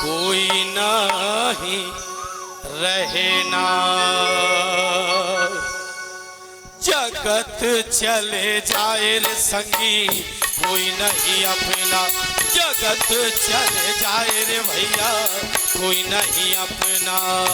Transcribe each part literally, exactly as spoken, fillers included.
कोई नहीं रहना। जगत चले जाए रे संगी, कोई नहीं अपना। जगत चले जाए रे भैया, कोई नहीं अपना।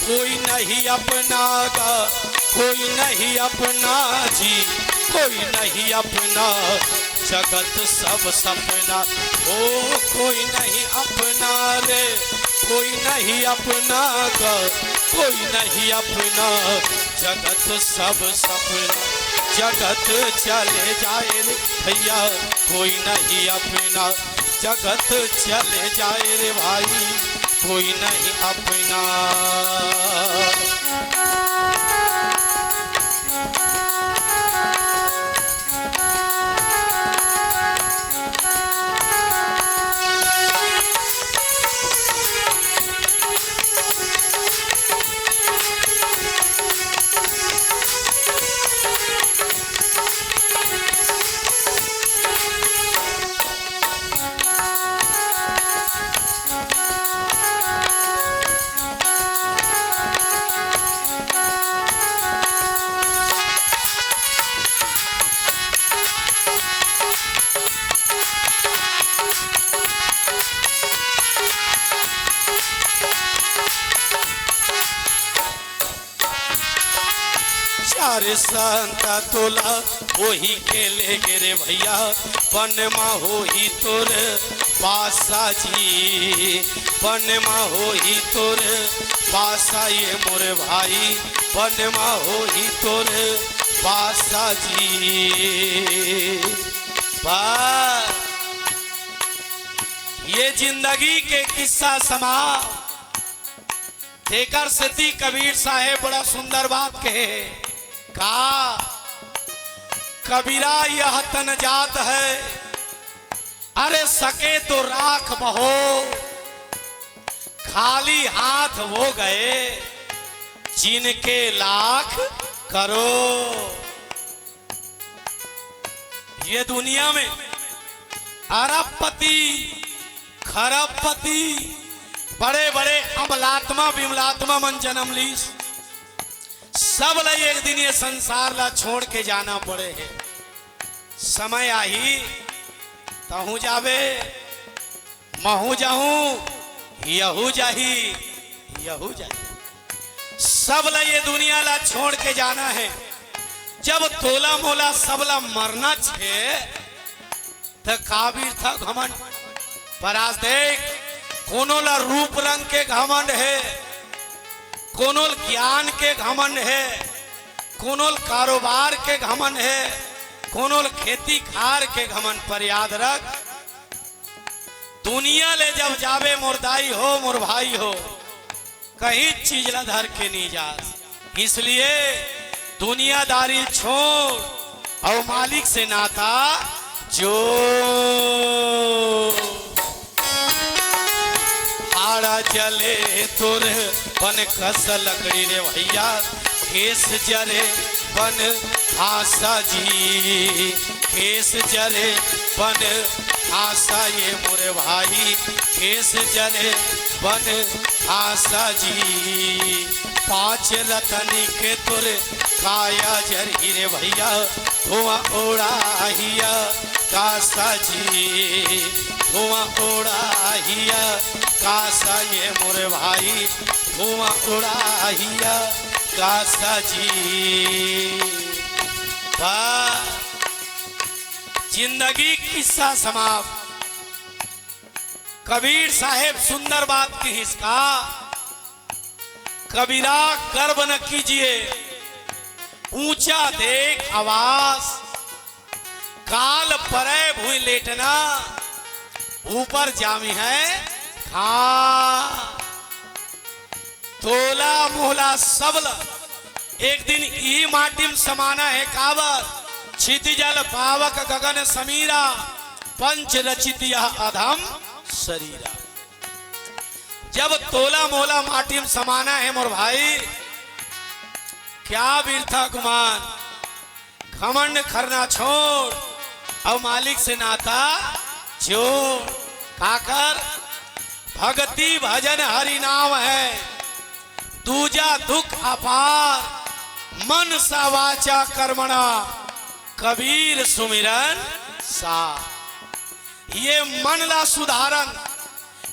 कोई नहीं अपना गा, कोई नहीं अपना जी, कोई नहीं अपना। जगत सब सपना, ओ कोई नहीं अपना रे, कोई नहीं अपना गा, कोई नहीं अपना। जगत सब सपना, जगत चले जाए रे भैया, कोई नहीं अपना। जगत चले जाए रे भाई, कोई नहीं अपना। चार संता तोला ओही के ले गे रे भैया, बन मा होही तोर पासा जी, बन मा होही तोर पासा ये मोर भाई, बन मा होही तोर पासा जी। बा, ये जिंदगी के किस्सा समा तेकर सेती कबीर साहेब बड़ा सुंदर बात कहे हे। का? कबीरा यह तन जात है, अरे सके तो राख बहो, खाली हाथ वो गए जिनके लाख करो। ये दुनिया में अरबपति, खरबपति, बड़े-बड़े अमलात्मा, विमलात्मा मन जन्म लीस। सब ला एक दिन ये संसार ला छोड़ के जाना पड़े हे। समय आही, तहूँ जाबे, महूँ जाहूँ, यहू जाही, यहू जाही। सब ला ये दुनिया ला छोड़ के जाना हे। जब तोला मोला सब ला मरना हे, त का बिरथा घमंड? पर आज देख, कोनो ला रूप रंग के घमंड हे, कोनो ल ज्ञान के घमंड हे, कोनो ल कारोबार के घमंड हे, कोनो ल खेती खार के घमंड। पर याद रख, दुनिया ले जब जाबे मोर दाई हो, मोर भाई हो, कहीं चीज ला धर के नहीं जास। इसलिए दुनियादारी छोड़ अउ मालिक से नाता जोड़। हाड़ा जले तोर बन कस लकड़ी रे भैया, केस जरे बन हासा जी, केस जरे बन हासा ये मोरे भाई, केस जरे बन हासा जी। पाँच रतनी के तोर काया जरही रे भैया, धुआं उड़ाही आकासा जी, धुआं उड़ाही आकासा ये मोरे भाई, धुआं उड़ाही आकासा जी। बा, जिंदगी किस्सा समाप्त। कबीर साहेब सुंदर बात किहिस का, कबीरा गर्व न कीजिए, ऊंचा देख आवास, काल परै भुइं लेटना, ऊपर जामिहैं खास। तोला मोला सबला एक दिन ई माटी म समाना हे काबर, क्षिति जल पावक गगन समीरा, पंच रचित यह अधम सरीरा। जब तोला मोला माटी म समाना हे मोर भाई, क्या बिरथा गुमान, घमंड खरना छोड़ अउ मालिक से नाता जोड़। काकर? भगति भजन हरि नाम है, दूजा दुख अपार। मन सा वाचा कर्मणा, कबीर सुमिरन सा। ये मन ला सुधारन,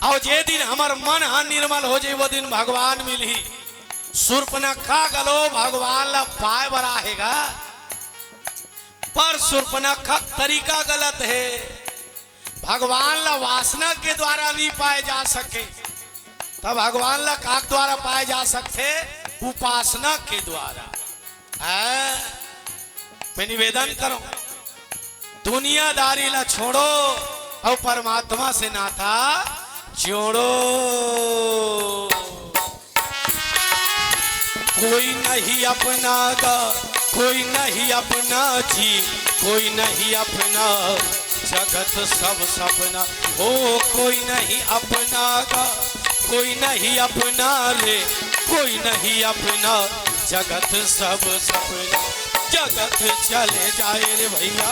अउ जे दिन हमर मन ह निर्मल हो जाई, वो दिन भगवान मिलही। सुर्पनखा घलो भगवान ला पाए बर आहे गा, पर सुर्पनखा तरीका गलत हे। भगवान ला वासना के द्वारा नहीं पाए जा सके, त भगवान ला का के द्वारा पाए जा सकथे? उपासना के द्वारा। हैं? मैं निवेदन करूं, दुनियादारी ला छोड़ो अउ परमात्मा से नाता जोड़ो। कोई नहीं अपना गा, कोई नहीं अपना जी, कोई नहीं अपना, जगत सब सपना। हो कोई नहीं अपना गा, कोई नहीं अपना रे, कोई नहीं अपना, जगत सब सपना। जगत चले जाए रे भैया,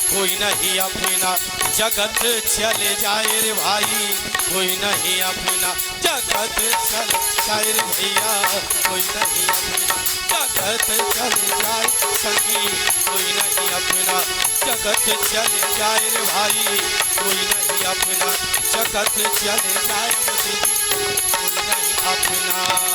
कोई नहीं अपना। जगत चले जाए रे भाई, कोई नहीं अपना। जगत चले जाए रे भैया, कोई नहीं अपना। जगत चले जाए संगी, कोई नहीं अपना। जगत चले जाए रे भाई, कोई नहीं अपना। जगत चले जाए रे संगी, कोई नहीं अपना।